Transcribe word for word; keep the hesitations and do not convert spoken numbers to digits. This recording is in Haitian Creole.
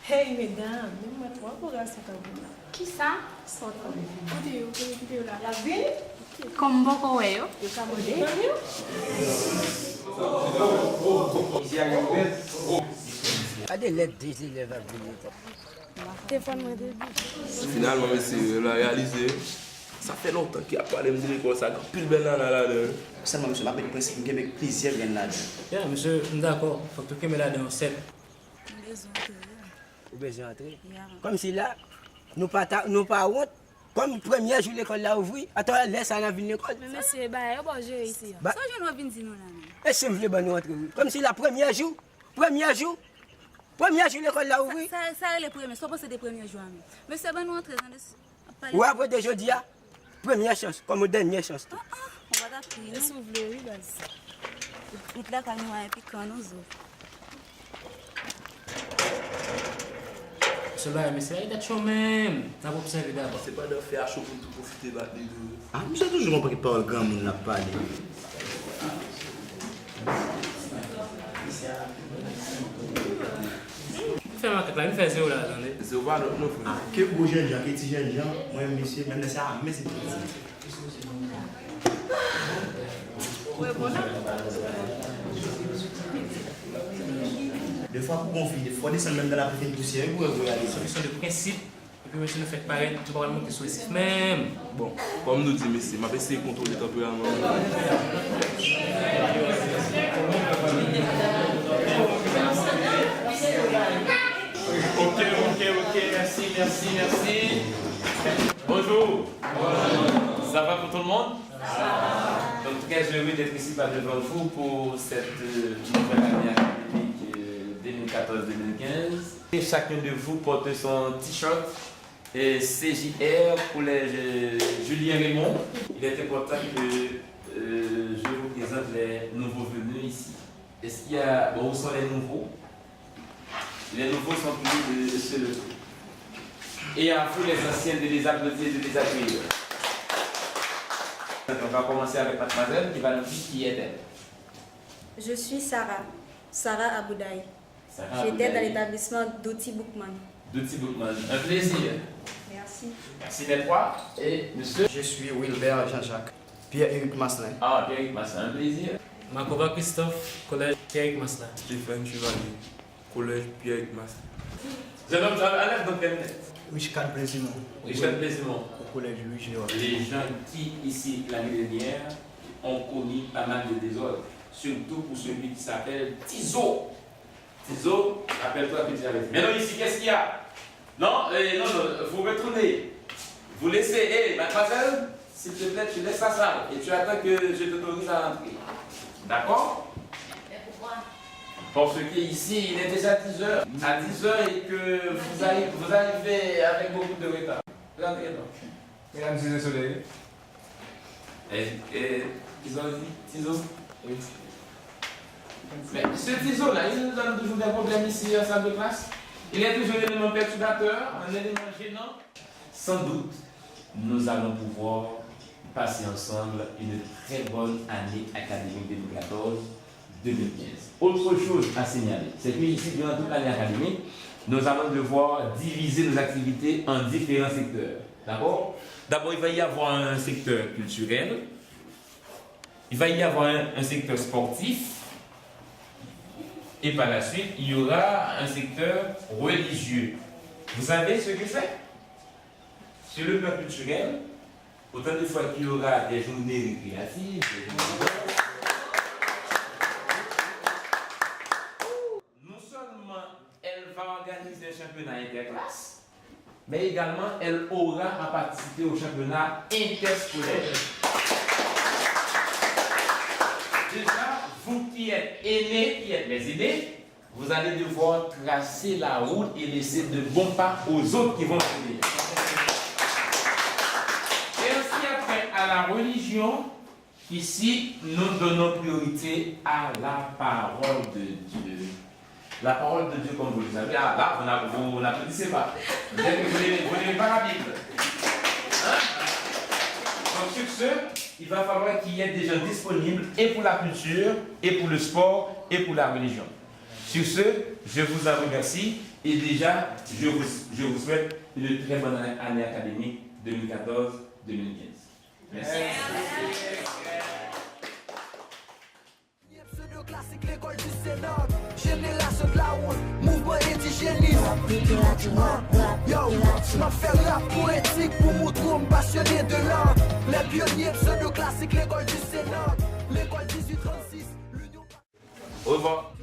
Hey medam, men mwen twò pou rason tankou la. Kisa? Sa w tande? Kote yo? Kote, kote yo la? Y ap vini? Kòm m poko wè yo. Yo ka mande ban yo? Gade lè de zelèv ap vini. Telefòn mwen te di. Finalman, mesye, yo la reyalize. Sa fè lontan ki ap pale m de lekòl sa, gen anpil bèl nana ladan l. Sèlman, mesye, m ap met prensip, m kenbe plizyè grenn ladan l. Ya, mesye, m dakò. Fòk tou kenbe ladan yo sèt. M bezwen antre wi. Ou bezwen antre? Ya. Kòmsi la, nou pa ta, nou pa wont. Kòm premyè jou lekòl la ouvri, atò lè sa n ap vin lekòl. Men mesye, bagay yo ba w jere isi a. Ba- Sa w jwenn w ap vin di nou la menm? Mesye, m vle ban nou antre wi. Kòmsi la premyè jou, premyè jou, premyè jou lekòl la ouvri. Sa, sa, sa rele premyè, sa w panse de premyè jou a menm? Mesye, ban nou antre, tande. Ap pale. Ou apre de jodi a, premyè chans, kòm dènyè chans tou. Ah, ah, ou pa t ap ri, non? E si w vle wi, baz. Wout lakay nou a enpi kan nou zo. Sèl bagay, mesye, ay dat cho menm. N ap obsève dabò. Se pandan fè a cho pou n tou pwofite bat li tou. Ah, misye toujou gon pakèt pawòl granmoun l ap pale. Vin fè makak la, vin fè zewo la, tande. Zewo pa lòt non, frè. Ah, ke gwo jènjan, ke ti jènjan, mwen, mesye, menm lè sa a, men se piti. Defwa pou gon fi, fò desann menm dan lape fin pousye wi pou wè pou y ale. Se yon kesyon de prensip, epi mesye nou fèk parèt, nou pa pral monte sou resif menm. Bon, kòm nou di, mesye, m ap eseye kontwole tanperaman mwen. Ok, ok, ok, mèsi, mèsi, mèsi. Bonjou. Ça va pour tout le monde? Donc, très heureux d'être ici par devant vous pour cette euh, nouvelle année académique euh, deux mille quatorze deux mille quinze. Et chacun de vous porte son t-shirt euh, C J R, collège euh, Julien Raymond. Il est important que euh, je vous présente les nouveaux venus ici. Est-ce qu'il y a... Bon, où sont les nouveaux? Les nouveaux sont priés de se lever. Et à vous, les anciens, de les applaudir et de les accueillir. On va commencer avec mademoiselle qui va nous dire qui est-elle. Je suis Sarah, Sarah Aboudaï. Sarah Aboudaï. J'étais dans l'établissement d'Outi Boukman. D'Outi Boukman. Un plaisir. Merci. Merci d'être là. Et monsieur? Je suis Wilbert Jean-Jacques. Pierre-Éric Maslin. Ah, Pierre-Éric Maslin, un plaisir. Marcova Christophe, collège Pierre-Éric Maslin. Stephen Chevalier, collège Pierre-Éric Maslin. Jeune homme, enlève donc les lunettes. Richcard Plaisimont. Richcard Plaisimont. Au collège Louis Jérôme. Les gens qui, ici, l'année dernière, ont commis pas mal de désordres, surtout pour celui qui s'appelle Tizo. Tizo, rappelle-toi que tu avais dit. Maintenant, ici, qu'est-ce qu'il y a? Non, euh, non, non, vous retournez. Vous laissez, hé, mademoiselle, s'il te plaît, tu laisses la salle et tu attends que je t'autorise à entrer. D'accord? Mais pourquoi? Parce que ici, il est déjà dix heures. À dix heures et que vous arrivez, vous arrivez avec beaucoup de retard. Rentrez donc. Mesdames et messieurs, E, e, Tizo di, Tizo. Wi. Men, se Tizo la, il nous donne toujours des problèmes ici en salle de classe. Il est toujours un élément perturbateur, un élément gênant. Sans doute, nous allons pouvoir passer ensemble une très bonne année académique deux mille quatorze deux mille quinze. Autre chose à signaler, c'est que ici, durant toute l'année académique, nous allons devoir diviser nos activités en différents secteurs. D'accord? D'abord, il va y avoir un secteur culturel, il va y avoir un, un secteur sportif, et par la suite, il y aura un secteur religieux. Vous savez ce que c'est? Sur le plan culturel, autant de fois qu'il y aura des journées récréatives, des journées de... Non seulement elle va organiser un championnat interclasse, mais également elle aura à participer au championnat interscolaire. Déjà, vous qui êtes aînés, qui êtes les aînés, vous allez devoir tracer la route et laisser de bons pas aux autres qui vont venir. Et en ce qui a trait à la religion, ici, nous donnons priorité à la parole de Dieu. La parole de Dieu, comme vous le savez, ah, là, vous n'a- vous n'applaudissez pas. Vous êtes- vous n'aimez vous n'aimez pas la Bible. Hein? Donc, sur ce, il va falloir qu'il y ait des gens disponibles et pour la culture, et pour le sport, et pour la religion. Sur ce, je vous en remercie Et déjà, je vous, je vous souhaite une très bonne année académique deux mille quatorze deux mille quinze. Merci. Pseudo classique, l'école du Sénat, génération de la honte, mouvement indigéniste. Yo, m ap fè rap poétique pou montre m passionné de l'art. Les pionniers, pseudo classique, l'école du Sénat, l'école dix-huit trente-six, l'union. Au revoir.